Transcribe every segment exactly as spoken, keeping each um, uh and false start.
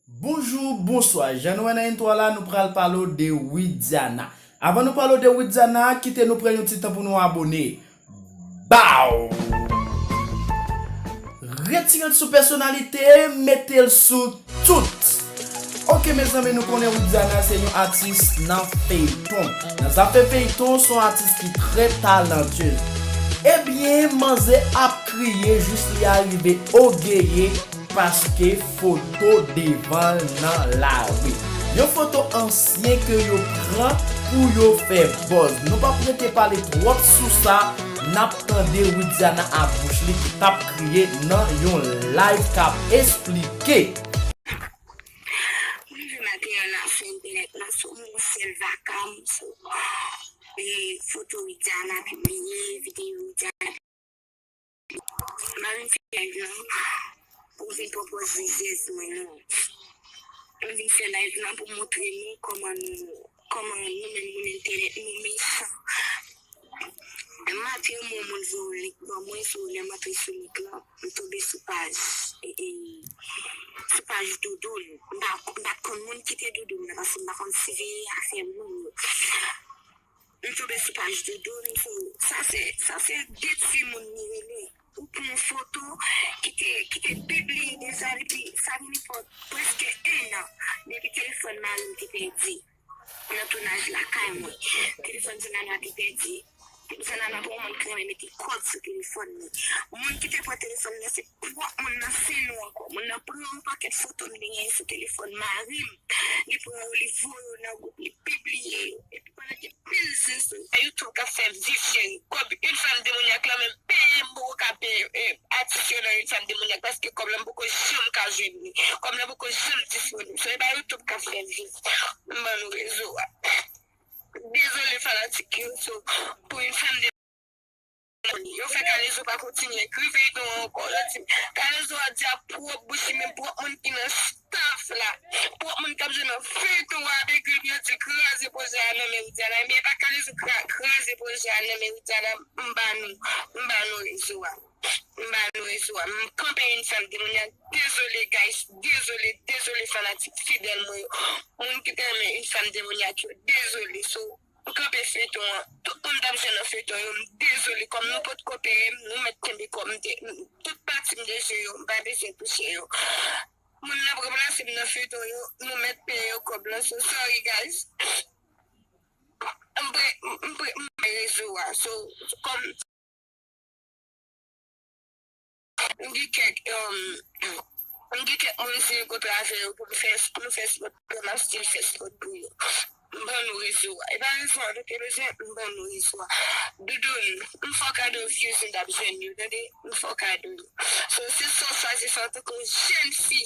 Bonjou, bonswa. Jan nou wè nan entwo a la, nou pral pale w de Widiana. Avan nou pale w de Widiana, kite nou pran yon ti tan pou nou abone. Baw! Retire l sou pèsonalite, mete l sou tout. Ok, mezanmi, nou konnen Widiana se yon atis nan feyton. Nan zafè feyton, se yon atis ki trè talantyez. Ebyen, manzè ap kriye jis li arive ogeye paske foto devan l nan lari. Yon foto ansyen ke yo pran pou yo fè buzz. Nou p ap rete pale twòp sou sa, n ap tande Widiana ak bouch li ki t ap kriye nan yon live k ap esplike. M rive maten an nan afè entènèt la, sou yon sèl vakam, sou e, foto Widiana pibliye, videyo Widiana. M pa vin fè live lan pou vin pwopoze zèz mwen non. M vin fè live lan pou montre nou kòman nou, kòman nou menm moun entènèt nou mechan. Maten yon moun voye yon link ban mwen sou lè m antre sou link lan, m tonbe sou paj e, e, sou paj Doudoun. M pa, m pa t konn moun ki te Doudoun nan paske m pa konn siveye afè moun yo. M tonbe sou paj Doudoun, so, sa se, sa se detwi moun li rele. Ou pran yon foto ki te, ki te pibliye deja depi sa gen nenpòt prèske en an depi telefòn mari m te pèdi nan tounaj lakay mwen. Telefòn Zanana te pèdi. Zanana pa yon moun ki renmen mete kòd sou telefòn li. Moun ki te pran telefòn nan se pwòp moun nan, se nou ankò. Moun nan pran yon pakèt foto m te genyen sou telefòn mari m. Li pran yo, li voye yo nan gwoup, li pibliye yo. Epi pandan gen pil zen sou YouTube k ap fè viv cheri. Kòb Une Femme Démoniaque lan menm peye m poko ka peye atis yo nan Une Femme Démoniaque paske kòb lan m poko janm ka jwenn li. Kòb lan poko janm disponib. So e pa YouTube k ap fè viv. M ban nou rezo a. Dezole fanatik yo. So pou Une Femme Démoniaque yo fè Kalezo pa kontinye ekri feyton an ankò. Yo di Kalezo a di a pwòp bouch li, men pwòp moun ki nan staff la, pwòp moun k ap jwe nan feyton an ap ekri pou yo di kraze pwojè a nan men Widiana. Ebyen e pa Kalezo kraze pwojè a nan men Widiana. M ba nou, m ba nou rezo a. M ba nou rezo a. M kanpe Une Femme Démoniaque. Dezole guys, dezole, dezole fanatik fidèl mwen yo. Moun ki te renmen Une Femme Démoniaque yo, dezole. So m kanpe feyton an. Tout moun t ap jwe nan feyton yo, m dezole. Kòm nou potko peye m, nou mèt kenbe kòb m te, tout pati m te jwe yo, m pa bezwen touche yo. Moun n ap ranplase m nan feyton yo, nou mèt peye yo kòb lan. So sorry guys. M pre, m pre, m pre rezo a. So kòm M gen kèk, um, m gen kèk moun m siyen kontra avè yo pou m fè, pou m fè spòt, pou m ap still fè spòt pou yo. M ban nou rezo a. E pa rezo a nou te bezwen, m ban nou rezo a. Doudoun, m fè w kado views m t ap jwenn yo, tande? M fè w kado yo. So, se sa w chwazi fè antanke yon jèn fi.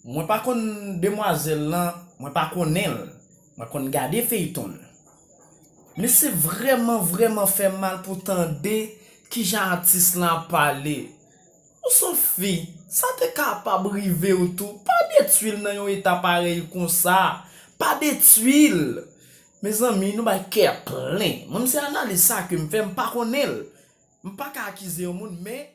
Mwen pa konn demwazèl lan, mwen pa konnen l. Mwen konn gade feyton l. Men se vrèman, vrèman fè m mal pou tande kijan atis lan ap pale. Ou se yon fi, sa te kapab rive w tou. Pa detwi l nan yon eta parèy konsa. Pa detwi l. Mezanmi, nou bay kè plen. Mwen, se analiz sa ke m fè, m pa konnen l. M pa ka akize yon moun, men